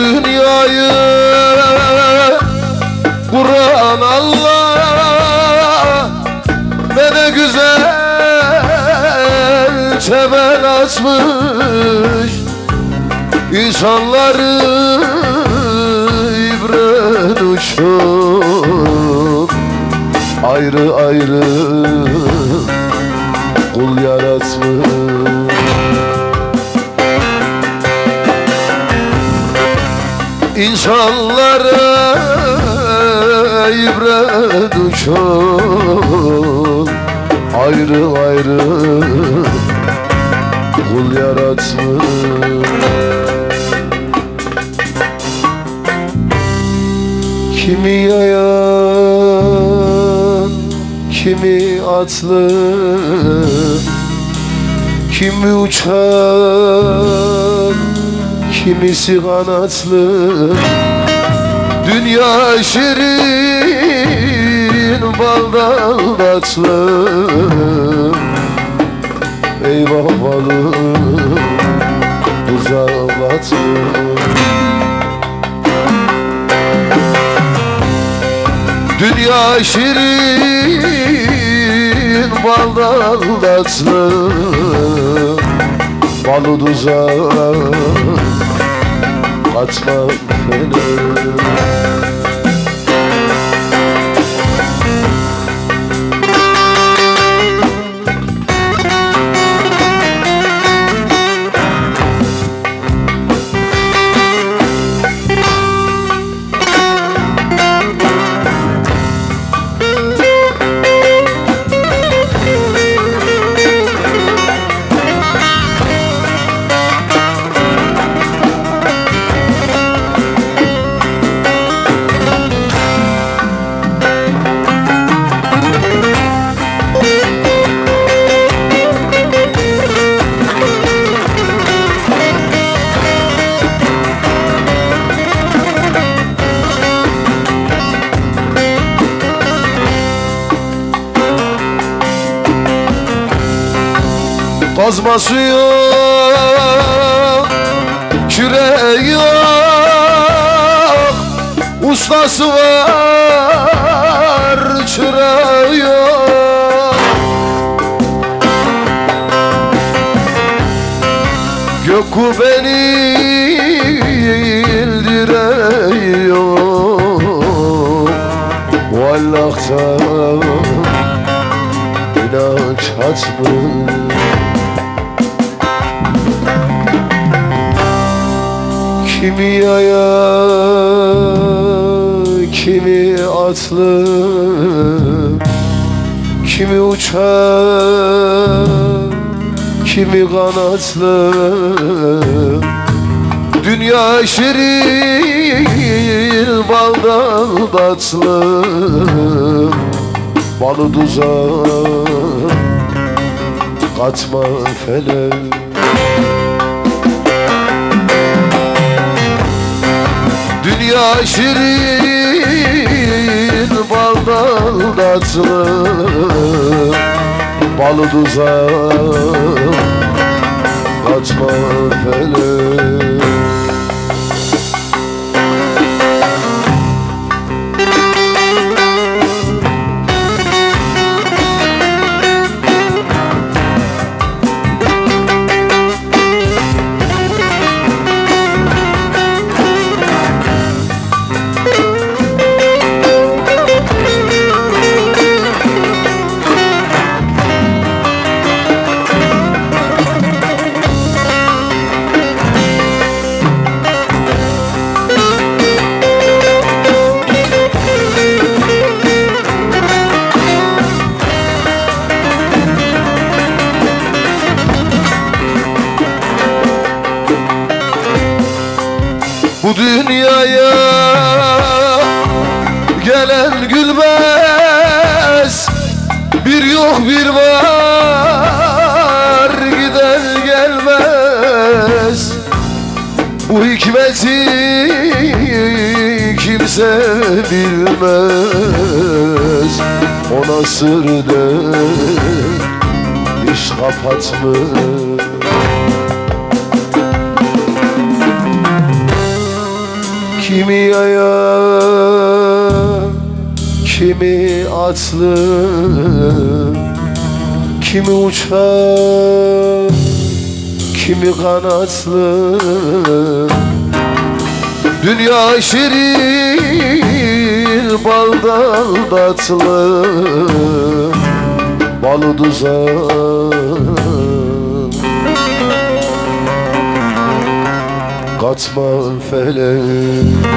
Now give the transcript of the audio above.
dünyayı kuran Allah Ne de güzel çemen açmış İnsanları ibret uçur Ayrı ayrı kul yaratmış. İnsanlara ibret uçur Ayrı ayrı kul yaratmış. Kimi yayan, kimi atlı, kimi uçan, kimisi kanatlı. Dünya şirin, baldan tatlı. Eyvah balım, tuzağa batlı. Dünya şirin, baldan tatlı. Balı tuzağa katma felek. Kazması yok, küreği yok, ustası var, çırağı yok. Gök kubbenin direği yok, muallakta bina çatmış. Kimi yaya, kimi atlı, kimi uçan, kimi kanatlı. Dünya şirin, baldan tatlı. Balı tuzağa katma felek. Dünya şirin, baldan tatlı. Balı tuzağa katma felek. Bu dünyaya gelen gülmez, bir yok bir var, giden gelmez. Bu hikmeti kimse bilmez, ona sır iş kapatmış. Kimi ýaýa, kimi atly, Kimi uçar, kimi ganatly. Dünýä şirin, baldan datly, Baly duza gatma felek.